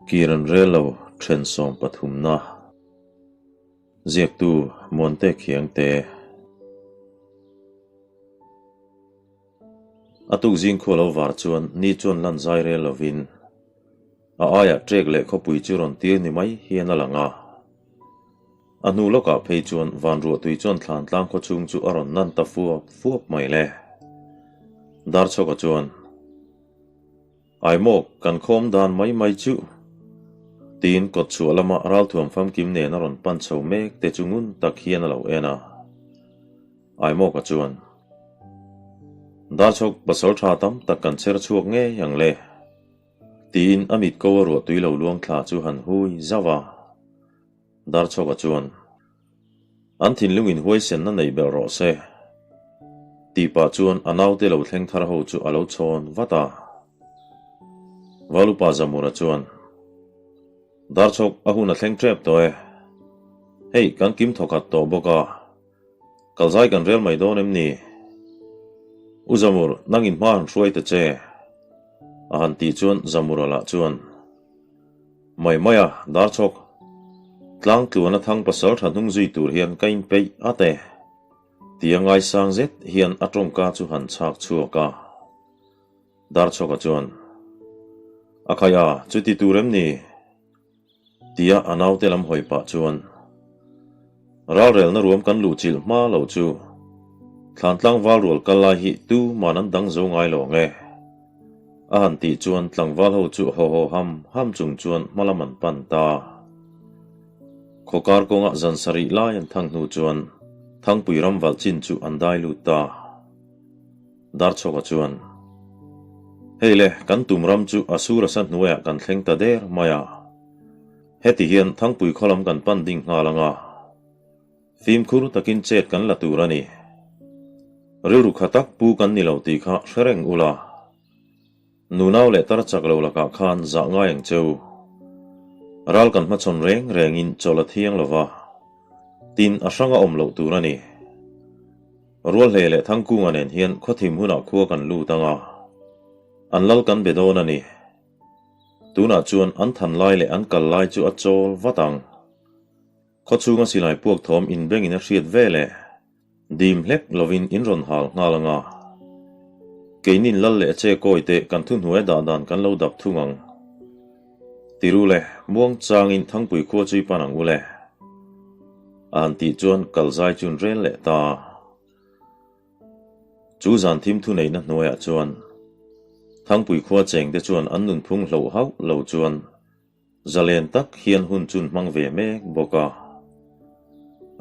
Kir an rel lo then 13na ziaktu Muante Khiangte. A tuk zing khua lo var chuan ni chuan lan zai rel lovin a aiah ṭek leh khawpui chu rawn tir ni mai hian a lang a. A hnu lawkah phei chuan van ruahtui chuan thlan tlang khaw chhung chu a rawn nan ta fuap fuap mai le. Darchhawka chuan. Aimawk kan khawm dan mai mai chu. Tiin kawt chhuah lama ralthuam famkim nen a rawn pan chho mek te chu ngun tak hian a lo en a. Aimawka chuan, Darchhawk pasal tha tam tak kan chher chhuak ngei ang le. Tiin a mit ko a ruahtui lo luang thla chu han hui zauh a. Darchhawka chuan, An thinlungin huaisenna nei belh rawh se, tih pah chuan a naute lo thleng thar ho chu a lo chhawn vat a. Valupa Zamura chuan, Darchhawk a hun a thleng tep tawh e. Hei, kan kim thawkhat tawh bawk a, kalzai kan rel mai dawn em ni? U Zamur, nangin hma han hruai ta che, a han tih chuan Zamura lah chuan, Mai mai a, Darchhawk, tlang tluan a thang pasal tha hnung zui tur hian ka inpeih at e, tia ngaisang zet hian a tawngka chu han chhak chhuak a. Darchhawka chuan, A khai a, chuti tur em ni? tia a naute lam hawi pah chuan, Ralrelna ruam kan luhchilh hma lo chu Thlantlang valrual kal lai hi tu man an dang zo ngai lo ang e. A han tih chuan tlangval ho chu haw haw ham ham chung chuan hma lam an pan ta. Khawkar kawngah zan sarih lai an thang hnu chuan Thangpui ram valh chin chu an dai lut ta. Darchhawka chuan, Hei le, kan tum ram chu a sur asa hnuaiah kan thleng ta der mai a. Heti hian Thangpui khaw lam kan pan ding nghal ang a. Fimkhur takin chet kan la tur a ni. Rilru kha tak pu kan ni lo tih kha hre reng ula. Nunau leh tar chak lo lakah khan zah ngai ang che u. Ral kan hmachhawn reng rengin chawlh a thiang lo va, tin a hrang a awm loh tur a ni. Rualhlei leh Thangkunga nen hian khawthim hunah khua kan lut ang a, an lal kan be dawn a ni. Tunah chuan an than lai leh an kal lai chu a chawl vat ang. Khawchhunga silai puak thawm inbengin a hriat ve le. Dim hlek lovin in rawn hal nghal ang a. Keinin lal leh che kawi te kan thuhnuai dah dan kan lo dap thung ang. Tiru le, muang changin Thangpui khua chu i pan ang u le. A han tih chuan kal zai chun rel leh ta. Chu zan thim thuneihna hnuaiah chuan Thangpui khua chengte chuan an nunphung hloh hauh lo chuan Zalen tak hian hun chun hmang ve mek bawk a.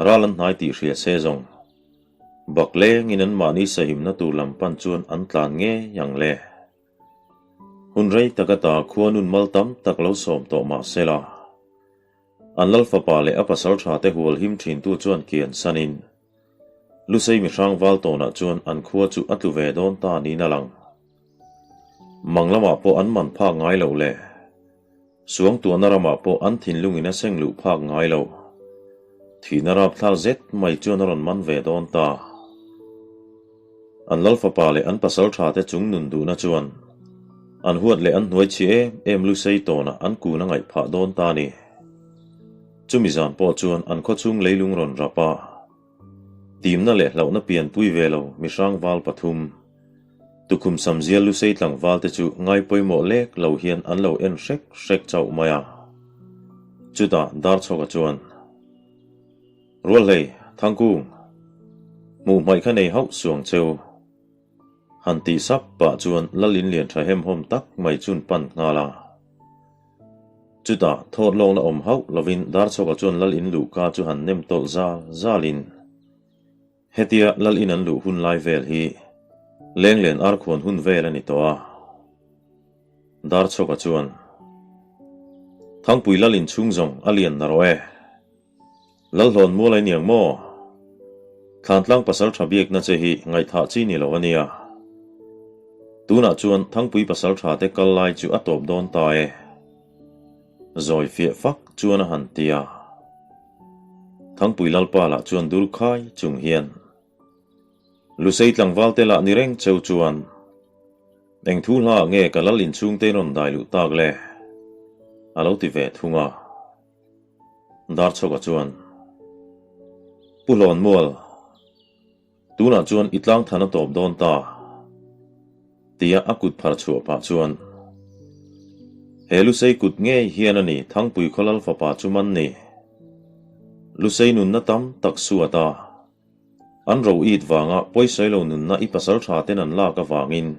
Ral an hnai tih hria se zawng. Bak lengin an mahni sahimna tur lam pan chuan an tlan ngei ang le. Hun rei tak ata khua nun mal tam tak lo sawm tawh mah se la. An lal fapa leh a pasal tha te hual him thintu chuan kian sanin Lusei mihrang val tawnah chuan an khua chu a tlu ve dawn ta niin a lang. Mang lamah pawh an man phak ngai lo le. Suangtuahna ramah pawh an thinlungin a seng luh phak ngai lo. Thihna rapthlak zet mai chuan a rawn man ve dawn ta. An lal fapa leh an pasal tha te chung nun duhna chuan an huat leh an hnuai chhi em em lusei tawnah an kun a ngaih phah dawn ta ni. Chumi zan pawh chuan an khawchhung leilung rawn rap a, timna leh hlauhna pianpui ve lo mihrang val pathum, tukhum samzial lusei tlangval te chu ngai pawimawh lek lo hian an lo en hrek hrek chauh mai a. Chutah Darchhawka chuan, Rualhlei, Thangkung, hmuh hmaih kha nei hauh suang cheu. Han tih sap pah chuan Lalin lian tha hemhawm tak mai chun pan nghal a. Chutah thawt lawkna awm hauh lovin Darchhawka chuan Lal in luhka chu han nem tawlh zal zalin hetia Lal in an luh hun lai vel hi Lenglen arkhuan hun vel a ni tawh a. Darchhawka chuan Thangpui Lal in chhung zawng a lian na rawh e. Lalhlawn mual a iniang maw? Thlantlang pasal tha biakna che hi ngaihthah chi ni lo a nia. Tunah chuan Thangpui pasal tha te kal lai chu a tawp dawn ta e. Zawi fiah fak chuan a han ti a. Thangpui Lalpa lah chuan dur khai chung hian Lusei tlangval te lah ni reng cheu chuan. Eng thu hla ah nge ka lal inchhungte in rawn dai luh tak le? A lo ti ve thung a. Darchhawka chuan, Pu Hlawnmual, tunah chuan i tlang than a tawp dawn ta, tia a kut phar chhuah pah chuan, He Lusei kut ngei hian a ni Thangpui khaw lal fapa chu man ni. Lusei nunna tam tak suat a. An ro it vanga pawisawi lo nunna i pasal tha ten an lak avangin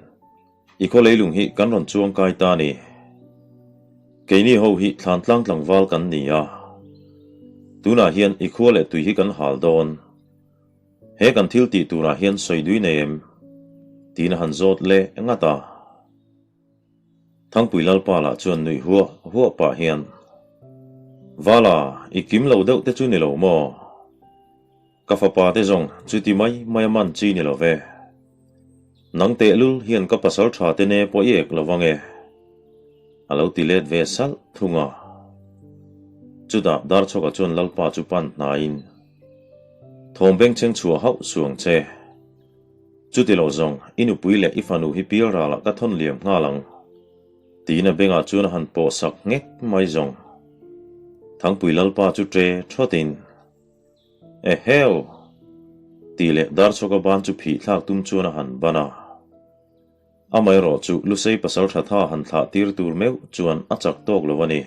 i khaw leilung hi kan rawn chuang kai ta ni. Keini ho hi thlan tlang tlangval kan ni a, tunah hian i khua leh tui hi kan hal dawn. He kan thil tih turah hian sawi dui nei em? Tiin a han zawt leh ngat a. Thangpui Lalpa lah chuan nuih huah huah pah hian, Vala, i kim lo deuh te chu ni lo maw? Ka fapa te zawng chuti mai mai a man chi ni lo ve. Nang tehlul hian ka pasal tha te ne pawh i ek lo vang e. A lo ti let ve salh thung a. Chutah Darchhawka chuan Lalpa chu pan hnaiin, Thawm bengchheng chhuah hauh suang che. Chuti lo zawng, i nupui leh i fanu hi pial ralah ka thawn liam nghal ang, tiin a bengah chuan a han pawh sak nghek mai zawng. Thangpui Lalpa chu ṭe ṭhawtin, Eheu! tih leh Darchhawka ban chu phih thlak tum chuan a han ban a. Amaherawh chu Lusei pasal tha tha han thlah tir tur meuh chuan a chak tawk lo a ni.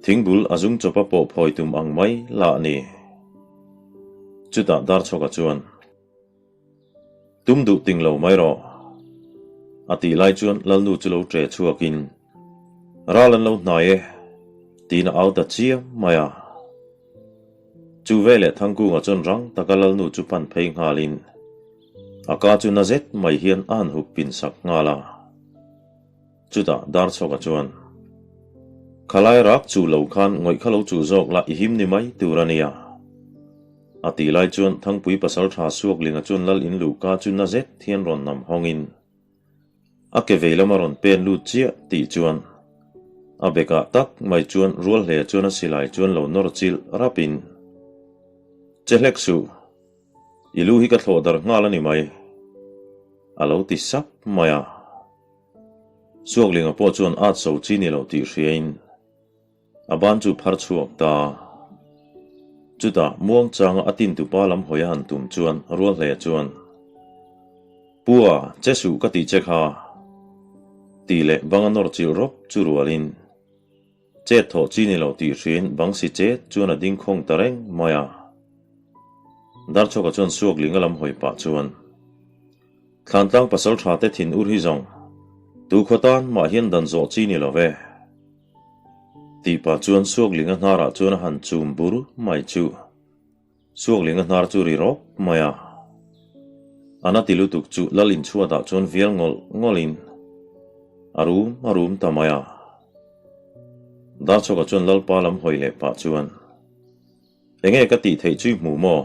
Thingbul a zung chawpa pawh phawi tum ang mai lah a ni. Chutah Darchhawka chuan, Tum duh ting lo mai rawh. A tih lai chuan Lalnu chu lo ṭe chhuakin, Ral an lo hnai e, tiin a au ta chiam mai a. Chu veleh Thangkunga chuan rang taka Lalnu chu pan phei nghalin a ka chu na zet mai hian a han hup pin sak nghal a. Chutah Darchhawka chuan, Khalai rak chu lo khan ngawih kha lo chuh zawk la i him ni mai tur a nia. A tih lai chuan Thangpui pasalṭha Suaklinga chuan Lal in luhka chu na zet hian rawn nam hawngin a ke vei lama rawn pen lut chiah tih chuan a bekah tak mai chuan rual hle chuan a silai chuan lo nawr chilh rapin, Che hlek suh, i lu hi ka thlawh dar nghal a ni mai, a lo ti sap mai a. Suaklinga pawh chuan at so chi ni lo tih hriain A ban chu phar chhuak ta. Chutah muang changa a tintupa lam hawi a han tum chuan rual hle chuan, Pua, che suh ka tih che kha, tih leh banga nawr chilh rawp chu rualin, Chet thawh chi ni lo tih hriin bang si chet chuan a ding khawng ta reng mai a. Darchhawka chuan Suaklinga lam hawi pah chuan, Thlantlang pasal tha te thin ur hi zawng, tu khaw tan mah hian dan zawh chi ni lo ve. Tih pah chuan Suaklinga hnarah chuan a han chum bur mai chu. Suaklinga hnar chu ri rawp mai a. A na ti lutuk chu Lal inchhuatah chuan vial ngawlh ngawlhin a rum a rum ta mai a. Darchhawka chuan Lalpa lam hawi leh pah chuan, Enge ka tih theih chu i hmuh maw?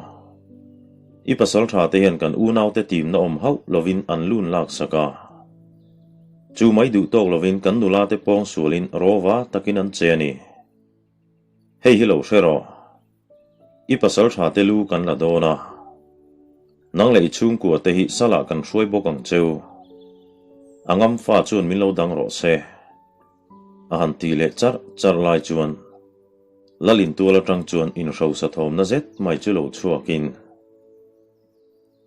I pasal tha te hian kan unaute timna awm hauh lovin an lun lak sak a. Chu mai duh tawk lovin kan nula te pawng sualin rawva takin an che a ni. Hei hi lo hre rawh. I pasal tha te lu kan la dawn a. Nang leh i chhungkua te hi salah kan hruai bawk ang cheu. A ngam fa chuan min lo dang rawh se. A han ti leh charh charh lai chuan Lal intual atang chuan inhrosa thawmna zet mai chu lo chhuakin,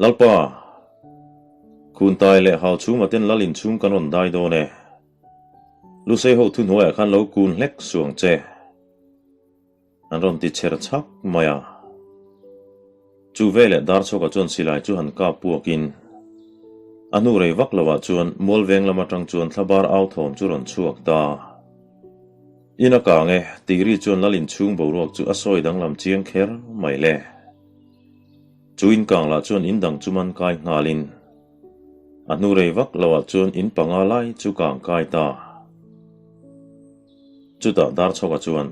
Lalpa, Khuntai leh hau chhuma ten Lal inchhung kan rawn dai dawn e. Lusei ho thuhnuaiah khan lo kun hlek suang che. An rawn ti chher chhak mai a. Chu veleh Darchhawka chuan silai chu han kap puakin a hnu rei vak lovah chuan Mualveng lam atang chuan thlabar au thawm chu rawn chhuak ta. In a kang e, tih ri chuan Lal inchhung boruak chu a sawi danglam chiang kher mai le. Chu in kang lah chuan in dang chu man kai nghalin a hnu rei vak lovah chuan in panga lai chu kang kai ta. Chutah Darchhawka chuan,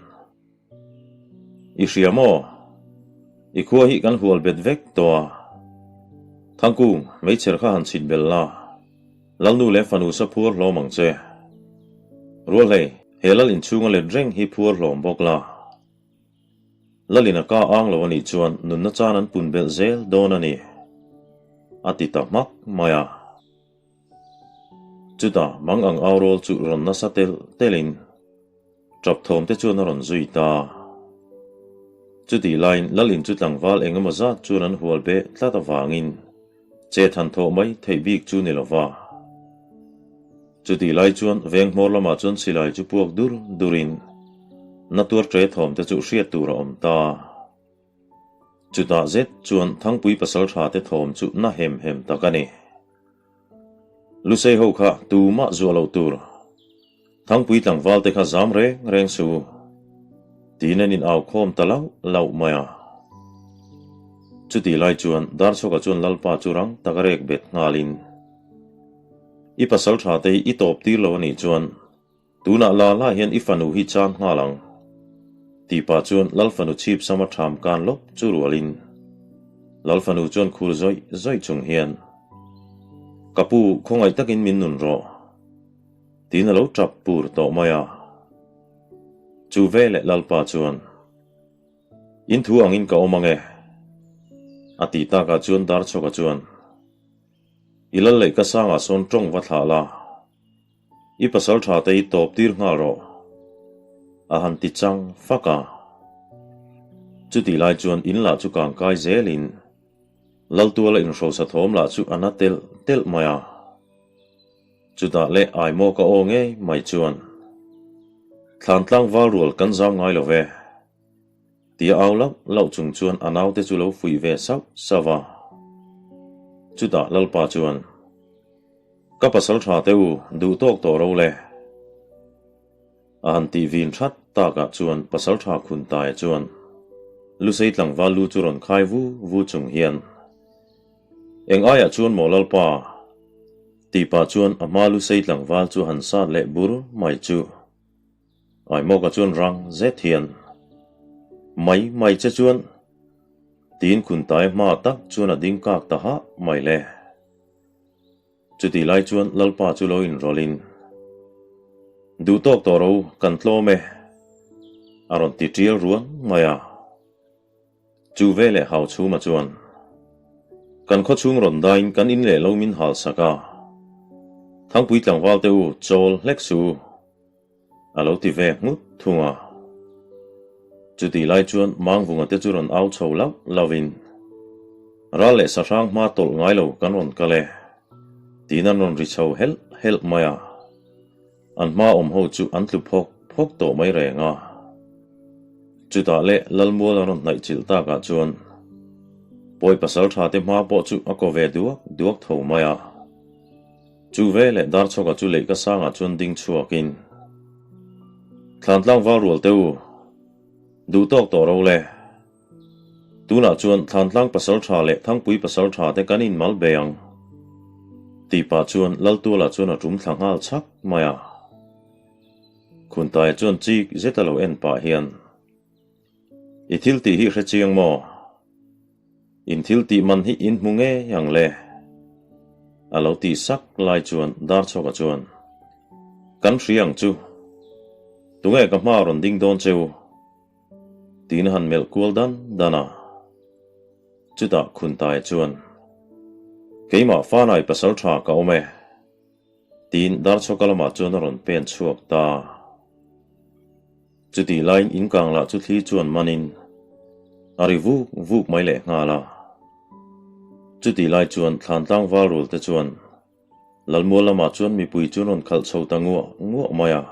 I hria maw? I khua hi kan hual bet vek tawh a. Thangkung, hmeichher kha han chhit bel la, Lalnu leh fanu sa phuar hlawm ang che. Rualhlei, he lal inchhunga let reng hi phuar hlawm bawk la. Lalin a ka ang lo a nih chuan nunna chan an pun belh zel dawn a ni, a ti ta hmak mai a. Chutah mang ang au rawl chu rawn nasa telh telhin tap thawm te chuan a rawn zui ta. Chutih laiin lal in chu tlangval eng emaw zat chuan an hual beh tlat avangin che than thawh mai theih bik chu ni lova. Chutih lai chuan veng hmawr lamah chuan silai chu puak dur durin na tuar ṭe thawm te chu hriat tur a awm ta. Chutah zet chuan Thangpui pasalṭha te thawm chu na hem hem tak a ni. Lusei ho kha tumah zuah lo tur. Thangpui tlangval te kha zam reng reng su. Tiin an in au khawm ta lauh lauh mai a. Chutih lai chuan Darchhawka chuan Lalpa chu rang tak a rek bet nghalin, I pasalṭha te hi i tawp tir lo a nih chuan Tunah la la hian i fanu hi chan nghal ang, tih pah chuan Lal fanu chhip sama ṭham kan lawp chu rualin Lal fanu chuan khur zawih zawih chung hian, Ka pu, khawngaih takin min nun rawh, tiin a lo ṭap pur tawh mai a. Chu veleh Lalpa chuan, In thu angin ka awm ang e, a tih takah chuan Darchhawka chuan, I lal leh ka sangah sawn ṭawng va thlah la, I pasal tha te hi tawp tir nghal rawh, a han ti chang fak a. Chutih lai chuan in lah chu kang kai zelin Laltuala inhrosa thawm lah chu a na telh telh mai a. Chutah leh Aimaw ka aw ngei mai chuan, Thlantlang val rual kan zam ngai lo ve, tia au lauh lauh chung chuan a naute chu lo fuih ve sauh sauh a. Chutah Lalpa chuan, Ka pasal tha te u, duh tawk tawh ro le. A han tih vin that takah chuan pasal tha khun taia chuan Lusei tlangval lu chu rawn khai vu vu chung hian, Eng aiah chuan maw Lalpa? tih pah chuan a hma Lusei tlangval chu han sat leh bur mai chu. Aimawka chuan rang zet hian, Mai mai che chuan, tiin khun taia hma tak chuan a ding kak ta hah mai le. Chutih lai chuan Lalpa chu lo inrawlhin, Duh tawk tawh ro, kan tlawm e, a rawn ti tial ruang mai a. Chu veleh Hauchhuma chuan, Kan khawchhung rawn daiin kan in leh lo min hal sak a, Thangpui tlangval te u chawl hlek su, A lo ti ve nghut thung a. Chutih lai chuan Mangvunga te chu rawn au chho lauh lauhin, Ral leh sahrang hma tawlh ngai lo kan rawn kal e, tiin an rawn ri chho helh helh mai a. An hma awm ho chu an tlu phawk phawk tawh mai reng a. Chutah leh Lalmual an rawn hnaih chilh takah chuan Pawi pasal tha te hma pawh chu a ko ve duak duak tho mai a. Chu ve leh Darchhawka chu leihka sangah chuan ding chhuakin, Thlantlang val rual te u, duh tawk tawh ro le. Tunah chuan Thlantlang pasal tha leh Thangpui pasal tha te kan inmal be ang, tih pah chuan Laltuala chuan a tum thla nghal chhak mai a. Khuntaia chuan chik zet a lo en pah hian, I thil tih hi hre chiang maw? In thil tih man hi in hmu ngei ang le? A lo tih sak lai chuan Darchhawka chuan, Kan hria ang chu. Tunge ka hma rawn ding dawn che u? Tiin a han melh kual dan dan a. Chutah Khuntaia chuan, Keimah Fanai pasal tha ka awm e. Tiin Darchhawka lamah chuan a rawn pen chhuak ta. Chutih laiin in kang lah chu thli chuan manin a ri vuk vuk mai leh nghal a. Chutih lai chuan Thlantlang val te chuan Lalmual lamah chuan mipui chu an rawn khalh chho ta nguah nguah mai a.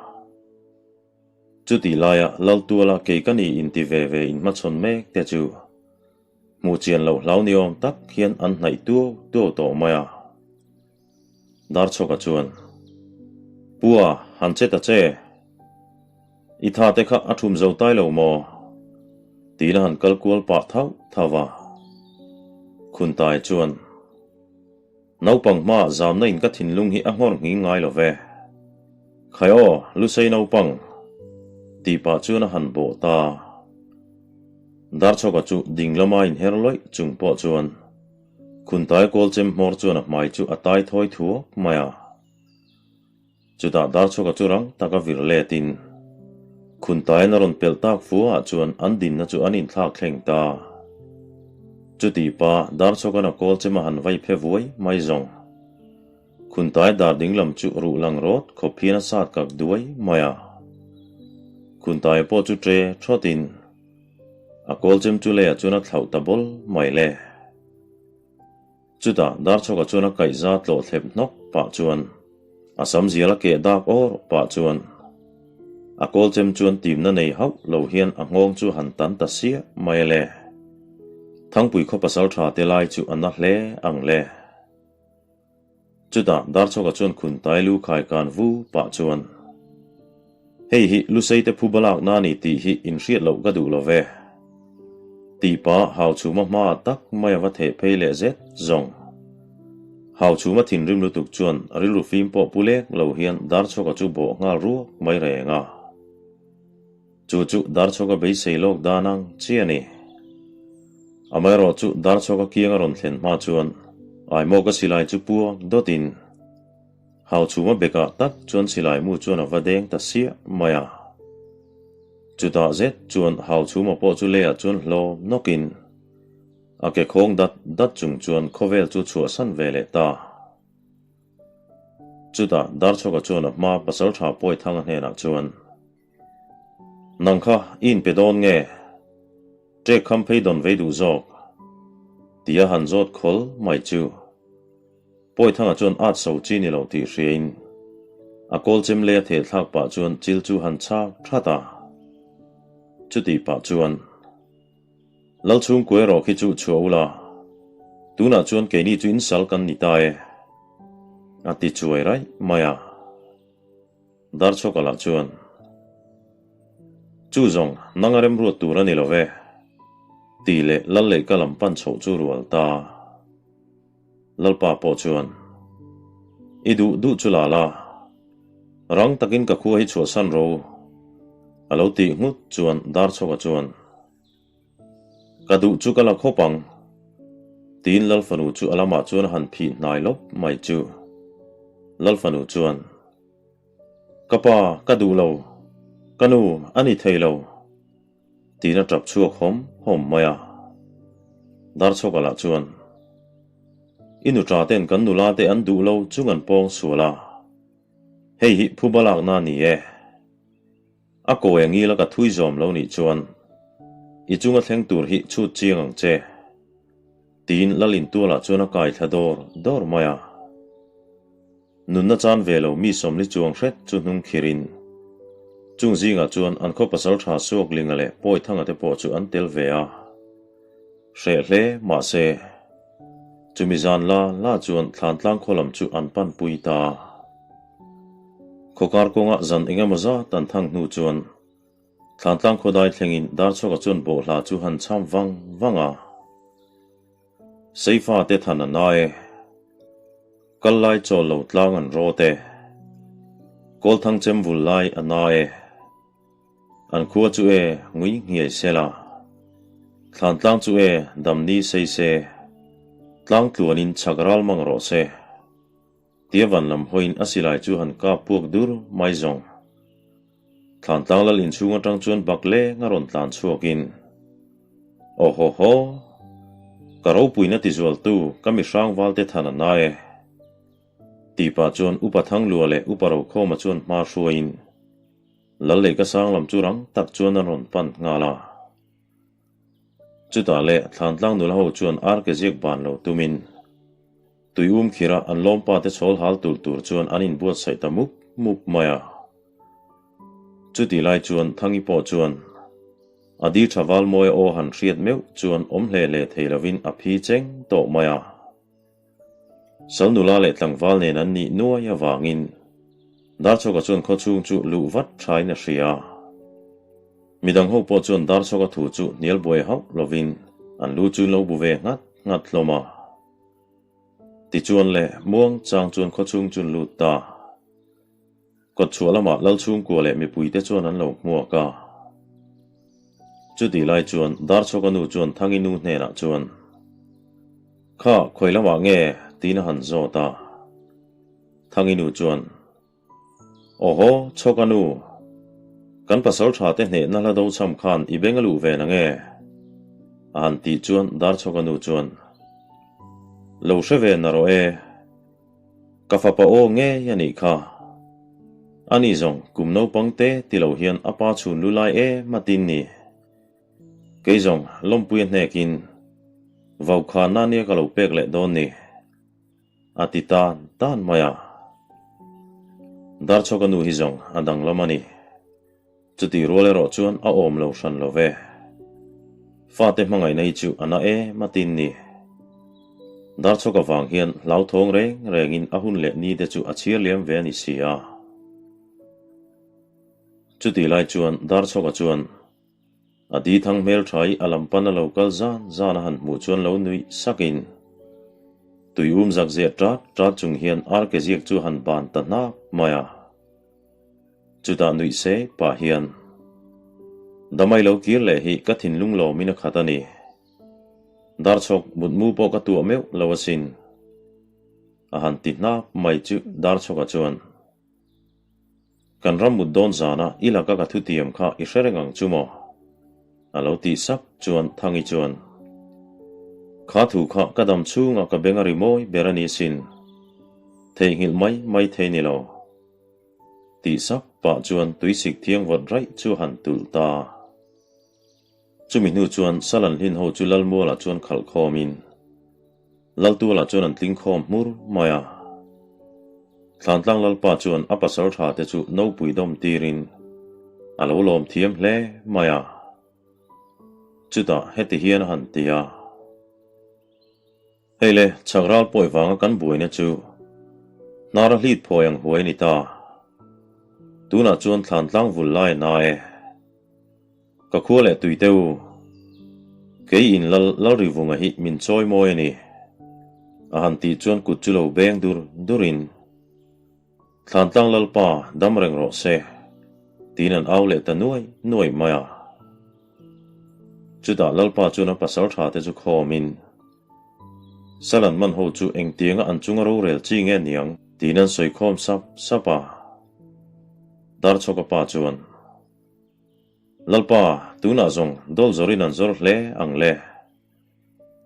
Chutih laia Laltuala kei ka ni inti ve ve inhmachhawn mek te chu hmuh chian loh hlau ni awm tak hian an hnaih tuau tuau tawh mai a. Darchhawka chuan, Pua, han che ta che. I tha te kha a thum zo tai lo maw? Tiin a han kal kual pah thauh thauh a. Khuntai chuan, Naupang hmaah zamna in ka thinlung hi a nghawr nghing ngai lo ve. Khai aw, Lusei naupang, tih pah chuan a han bawh ta. Darchhawka chu ding lama inher lawih chung pawh chuan, Khuntai kawl chem hmawr chuan a hmai chu a tai thawi thuak mai a. Chutah Darchhawka chu rang taka vir letin Khuntaiin a rawn pelh tak fuaah chuan an dinna chu an inthlak thleng ta. Chuti pa Darchhawka'n a kawl chem a han vai phe vuai mai zawng. Khuntai dar dinglam chu ruh lang rawt khawp hian a sat kak duai mai a. Khuntai pawh chu ṭe ṭhawtin a kawlchem chu leiah chuan a thlauh ta bawl mai le. Chutah Darchhawka chuan a kaihza tlawh thlep hnawk pah chuan a sam zial a keh dak awr pah chuan a kawlchem chuan timna nei hauh lo hian a nghawng chu han tan ta siah mai le. Thangpui khaw pasal tha te lai chu a na hle ang le. Chutah Darchhawka chuan khuntai lu khai kan vu pah chuan Hei hi Lusei te phu balakna a ni tih hi inhriat loh ka duh lo ve. Tih pah Hauchhuma hma tak mai a va theh phei leh zet zawng. Hauchhuma thinrim lutuk chuan rilru fim pawh pu lek lo hian Darchhawka chu bawh nghal ruak mai reng a. Chu chu Darchhawka beisei lawk dan ang chi a ni. Amaherawh chu Darchhawka kiang a rawn thlen hma chuan Aimawka silai chu puak dawtin Hauchhuma bekah tak chuan silai mu chuan a va deng ta siah mai a. Chutah zet chuan Hauchhuma pawh chu leiah chuan hlawm nawkin a ke khawng dat dat chung chuan khawvel chu chhuahsan ve leh ta. Chutah Darchhawka chuan a hma Pasaltha Pawithanga hnenah chuan, Nang kha i inpe dawn nge? Ṭek kham phei dawn vei duh zawk? Tia han zawt khawl mai chu. Pawithanga chuan at so chi ni lo tih hriain a kawl chem lei a theh thlak pah chuan chil chu han chhak that a. Chutih pah chuan Lalchhungkua erawh khi chu chhuah ula, tunah chuan keini chu insal kan ni ta e, a ti chuai raih mai a. Darchhawka lah chuan, Chu zawng nang a remruat tur a ni lo ve, tih leh Lal lehka lam pan chhoh chu rual ta. Lalpa pawh chuan, I duh duh chu la la, rang takin ka khua hi chhuahsan ro, a lo tih nghut chuan Darchhawka chuan, Ka duh chu ka la khawp ang, tiin Lalfanu chu a lamah chuan a han phih hnai lawp mai chu. Lalfanu chuan, Ka pa, ka duh lo, ka nu, a ni thei lo, tiin a tap chhuak hawm hawm mai a. Darchhawka lah chuan, I nuṭa ten kan nula te an duh lo chung an pawng sual a, hei hi phuba lakna a ni e. A kawi a ngil a ka thui zawm lo nih chuan i chunga thleng tur hi chhut chiang ang che, tiin Lalintualah chuan a kai thla dawr dawr mai a. Nunna chan ve lo mi sawmli chuang hret chu hnung khirin chung zingah chuan an khaw pasal tha Suaklinga leh Pawithanga te pawh chu an tel ve a. Hreh hle mahse, chumi zan la la chuan Thlantlang khaw lam chu an panpui ta. Khawkar kawngah zan eng emaw zat an thang hnu chuan Thlantlang khawdai thlengin Darchhawka chuan bawhhla chu han cham vang vang a. Seifa te than a na e. Kal lai chawl lo tlang an rawt e. Kawlthang chem vul lai a na e. An khua chu e ngui nghiai se la. Thlantlang chu e damni sei se. Tlang tluanin chhak ral mang rawh se. Tia van lam hawiin a silai chu han kap puak dur mai zawng. Thlantlang lal inchhung atang chuan bak leng a rawn tlan chhuakin, Aw haw haw, ka ropuina tizualtu ka mi hrangvalte than a na e. Tih pah chuan Upa Thanglua leh Upa Rokhawma chuan hma hruaiin Lal leh ka sang lam chu rang tak chuan an rawn pan nghal a. Chutah leh Thlantlang nula ho chuan arke ziak ban lo tumin Tui um khira an lawmpa te chhawl hal tur tur chuan an inbuatsaih ta mup mup mai a. Chutih lai chuan Thangi pawh chuan a di tha val mawi a aw han hriat meuh chuan awm hle hle thei lovin a phi cheng tawh mai a. Sal nula leh tlangval nen an nih nuai avangin Darchhawka chuan khawchhung chu luh vat thain a hria. Midang ho pawh chuan Darchhawka thu chu hnial buai hauh lovin an lu chu lo bu ve nghat nghat hlawm a. Tichuan le, muang chang chuan khawchhung chu an lut ta. Kawtchhuah lamah Lalchhungkua leh mipuite chuan an lo hmuak a. Chutih lai chuan Darchhawka nu chuan Thangi nu hnenah chuan, Kha, khawi lamah nge? tiin a han zawt a. Thangi nu chuan, Awhaw, Chhawka nu, kan pasal tha te hnehna hla do cham khan i beng a luh ve na nge? A han tih chuan Darchhawka nu chuan, Lo hre ve na rawh e. Ka fapa aw ngei a nih kha. Ani zawng kum naupang te ti lo hian a pa chhun lu lai em a tin ni. Kei zawng lawmpui a hnekin vaukhana nia ka lo pek leh dawn ni. A ti tan tan mai a. Darchhawka nu hi zawng a danglam a ni. Chutih rual erawh chuan a awm lo hran lo ve. Fate hmangaihna hi chu a na em a tin ni. Darchhawk avang hian hlauthawng reng rengin a hun leh ni te chu a chhiar liam ve a ni si a. Chutih lai chuan Darchhawka chuan a di thang hmel tha i a lam pan a lo kal zan zan a han hmuh chuan lo nuih sakin tui um zak ziah tat tat chung hian arke ziak chu a han ban ta hnap mai a. Chutah nuih se pah hian, Damai lo kir leh hi ka thinlung lawmin a khat a ni. Darchhawk mutmu pawh ka tuah meuh lo asin. A han ti hnap mai chu Darchhawka chuan, Kan ram mut dawn zana i laka ka thutiam kha i hre reng ang chu maw? A lo tih sap chuan Thangi chuan, Kha thu kha ka dam chhunga ka beng a ri mawi ber a ni asin. Theihnghilh mai mai thei ni lo. Tih sap pah chuan tuisik thiang vawt raih chu a han tulh ta. Chumi hnu chuan Salan hlin ho chu Lalmualah chuan khalh khawmin Laltualah chuan an tling khawm hmur mai a. Thlantlang Lalpa chuan a pasal tha te chu nopui dawm tirin a lo lawm thiam hle mai a. Chutah heti hian a han ti a. Hei le, chhak ral pawi vanga kan buaina chu hnara hlit phawi ang huai a ni ta. Tunah chuan thlan tlang vul lai a na e. Ka khua leh tui te u, kei in lal Lalrivunga hi min chawi mawi a ni. A han tih chuan kut chu lo beng dur durin, Thlan tlang Lalpa dam reng rawh se, tiin an au leh ta nuai nuai mai a. Chutah Lalpa chuan a pasal tha te chu khawmin, Salan man ho chu engtianga an chunga rorel chi nge niang? Tiin an sawi khawm sap sap a. Darchhawka pa chuan, Lalpa, tunah zawng dawl zawrin an zawr hle ang le.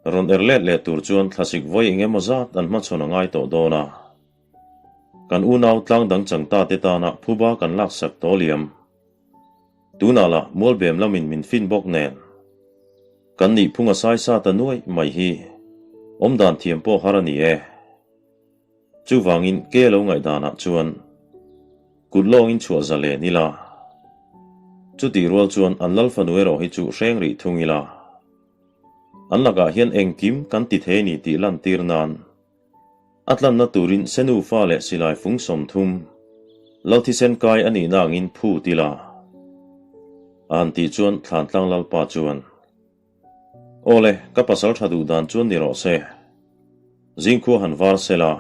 Rawn er let leh tur chuan thlasik vawi eng emaw zat an hmachhawn a ngai tawh dawn a. Kan unau tlang dang chang ta te tana phuba kan laksak tawh liam. Tunah lah Mualbem lamin min fin bawk nen kan nih phung a sai sa ta nuai mai hi awmdan thiam pawh har a ni e. Chuvangin ke lo ngaihdanah chuan kut lawngin chhuah za len ila. Chutih rual chuan an lal fanu erawh hi chu hreng rih thung ila. An lakah hian engkim kan ti thei ni tih lantir nan A tlanna turin Senufa leh silai fung 30, Lalthisen kai a nihna angin phut ila. A han tih chuan Thlantlang Lalpa chuan, Aw le, ka pasal tha duh dan chuan ni rawh se. Zingkhua han var sela,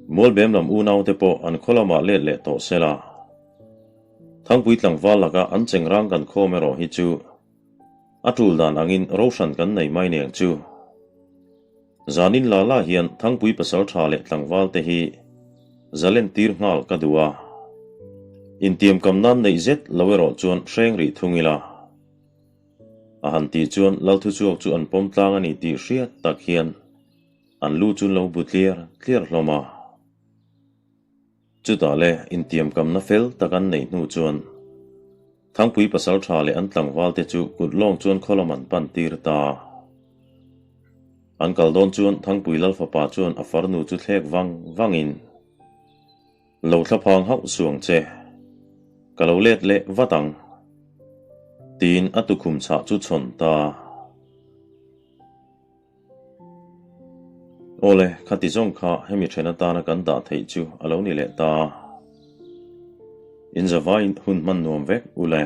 Mualbem lam unaute pawh an khaw lamah let leh tawh sela. Thangpui tlangval laka an chengrang kan khawm erawh hi chu a tul dan angin rohran kan nei mai neng chu. Zanin la la hian Thangpui pasal tha leh tlangval te hi zalen tir nghal ka duh a. Intiam kam nan neih zet lo erawh chuan hreng rih thung ila. A han tih chuan Lalthuchuak chu an pawm tlang a ni tih hriat tak hian an lu chu an lo bu tliar tliar hlawm a. Chutah le intiamkamna fel tak an neih hnu chuan Thangpui pasal tha leh an tlangval te chu kut lawng chuan khaw lam an pan tir ta. An kal dawn chuan Thangpui lal fapa chuan a farnu chu thlek vang vangin, Lo thlaphang hauh suang che, ka lo let leh vat ang, tiin a tukhum chhah chu chhawn ta. Awle, khati zawng kha hemi then atana kan dah theih chu a lo ni leh ta. In zavaiin hun hman nuam vek u le.